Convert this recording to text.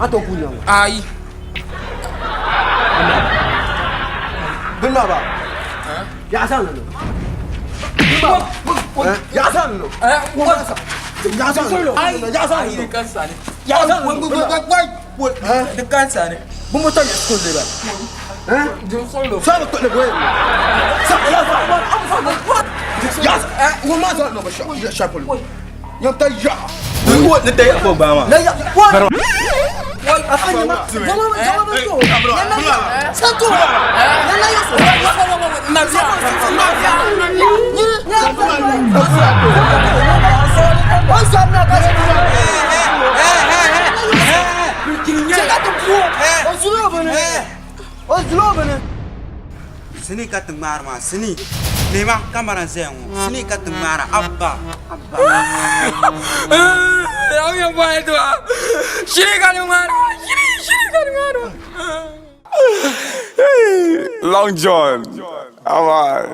A to ku nyaŋ. Ayi. Bin maa ba. Ya san no. Ya san no. Ya san no. Ya san Ayi no. di kansa ni. Ya san no. Di kansa ni. Bun mo tan school de ba. Eh? Di solo. Sa ba to le boy. Sa ya sa. Ya sa. Wo ma sa no ba sha. Sha polo. Ya ta ya. Wo ni dai ko ba ma. La ya. Wa. Wai. Afanya ma. Zama zama ba to. Yana ya. Sa to. Yana ya. Na biya. Na biya. Ni ya. Wa sa na ka. Cheka to pu. O zulo bane. O zulo bane. Sinii ka ti ŋmaari maa sinii lihima kamara n zaya ŋɔ sinii ka ti ŋmaara abba abba Am yɛn bɔhi dua. Shiri ka di ŋmaari maa. Shiri shiri ka di ŋmaari maa. Long John. All right.